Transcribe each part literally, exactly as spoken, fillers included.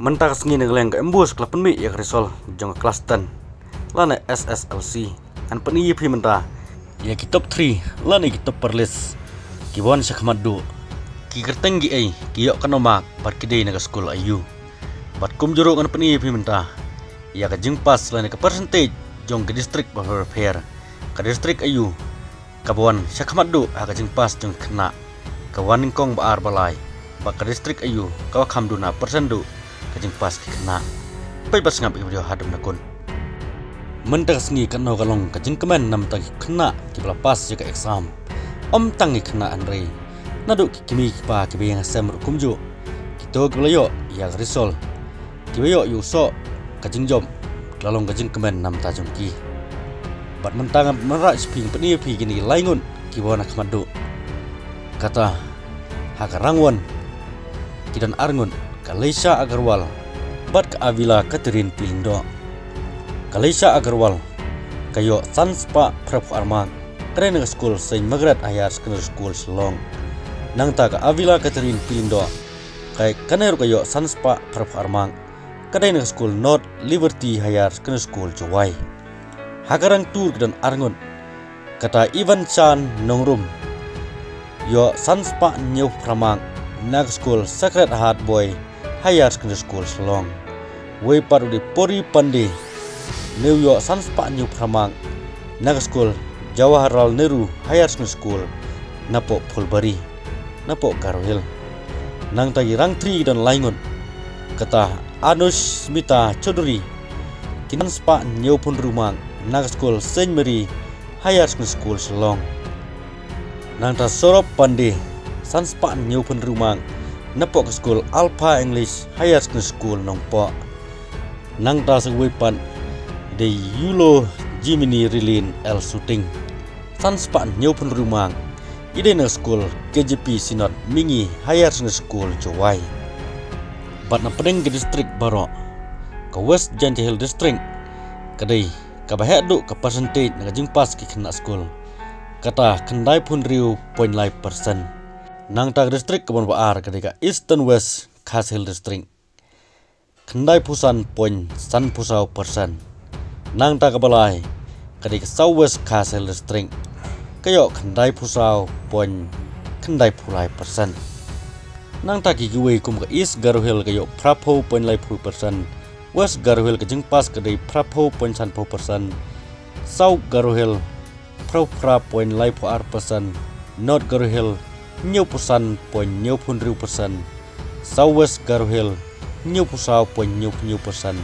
Mynta ka sngi na ka liang ka MBOSE ka la pynmih ïa ka result jong ka klas ten lane SSLC. Ngan pyni ïa phi mynta ïa ki top three lane ki topper list kiba wan sha khmat duh, ki kyrteng kiei, ki ïoh katno mark bad ki dei na ka skul aiu. Bad kumjuh ruh ngan pyni ïa phi mynta ïa ka jingpass lane ka percentage jong ki district bapher bapher. Ka district aiu kaba wan sha khmat duh ha ka jingpass jong ki khynnah, ka wan nyngkong, ba ar, ba lai, bad ka district aiu kaba kham duna percent duh ka jingpass ki khynnah. Peit bad sngap ïa ka video haduh na kut. Mynta ka sngi katno ka long ka jingkmen namar ki khynnah kiba la pass ïa ka exam. Ym tang ki khynnah hynrei naduh ki kmie ki kpa kiba ïeng ha sem ruh kumjuh, kito kiba la ïoh ïa ka result, kiba ïoh ïa u soh ka jingjop, ka la long ka jingkmen namar jong ki. Bad mynta ngan wanrah sha phi, ngan pyni ïa phi kine ki lai ngut kiba wan ha khmat duh. Kata ha ka rangwan ki don ar ngut, ka Leisha Agarwal bad ka Avila Catherine P Lyngdoh. Ka Leisha Agarwal ka ïoh san spah phra phew ar mark, ka dei na ka skul Saint Margaret Higher Secondary School Shillong. Nangta ka Avila Catherine P Lyngdoh ka, kane ruh ka ïoh san spah phra phew ar mark, ka dei na ka skul North Liberty Higher Secondary School Jowai. Ha ka rangtur ki don ar ngut, kata Evan Chan Nongrum ïoh san spah hynñiew phew phra mark na ka skul Sacred Heart Boys Higher Secondary School Shillong. Wei pat u dei Pori Pandey, ne u ïoh san spah hynñiew phew phra mark na ka skul Jawaharlal Nehru Higher Secondary School napoh Phulbari, napoh Garo Hills. Nangta ki rangthri ki don lai ngut, kata Anushmita Chaudhary, ki san spah hynñiew phew hynriew mark na ka skul Saint Mary Higher Secondary School Shillong. Nangta Saurabh Pandey, san spah hynñiew phew hynriew mark napoh ka skul Alpha English Higher Secondary School Nongpoh. Nangta sa kawei pat dei Yulo Jimini Rilin L Suting, san spah hynñiew phew hynriew mark, i dei na ka skul K J P Synod Mihngi Higher Secondary School Jowai. Bad na pdeng ka district baroh, ka West Jaintia Hills District ka dei kaba heh duh ka percentage na ka jingpass ki khynnah skul, kata khyndai phew hynriew point lai percent. Nangta ka district kaba ar ka dei ka Eastern West Khasi Hills District, khyndai phew san point san phew saw percent. Nangta kaba lai ka dei ka South West Khasi Hills District, ka ïoh khyndai phew saw point khyndai phew lai percent. Nangta ki kiwei kum ka East Garo Hills ka ïoh phra phew point lai phew percent, West Garo Hills ka jingpass ka dei phra phew point san phew percent, South Garo Hills phra phew phra point lai phew ar percent, North Garo Hills hynñiew phew san point hynñiew phew hynriew percent, South West Garo Hills hynñiew phew saw point hynñiew phew hynñiew percent,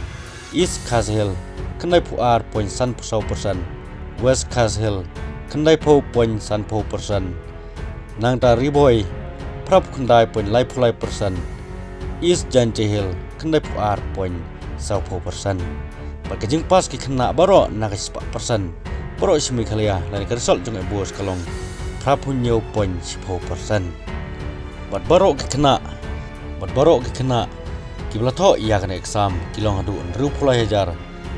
East Khasi Hills khyndai phew ar point san phew saw percent, West Khasi Hills khyndai phew point san phew percent. Nangta Ri Bhoi phra phew khyndai point lai phew lai percent, East Jaintia Hills khyndai phew ar point saw phew percent. Bad ka jingpass ki khynnah baroh na ka shispah percent baroh shi Meghalaya, lane ka result jong MBOSE ka long phra phew hynñiew point shi phew percent. Bad baroh ki khynnah, bad baroh ki khynnah kiba la thoh ïa kane exam ki long haduh hynriew phew lai hajar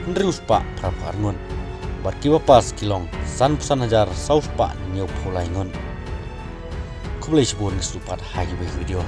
hynriew spah phra phew ar ngut. Bad kiba pass ki long san phew san hajar saw spah hynñiew phew lai ngut. Khublei shibun, ngin sa ïakynduh pat ha kiwei ki video.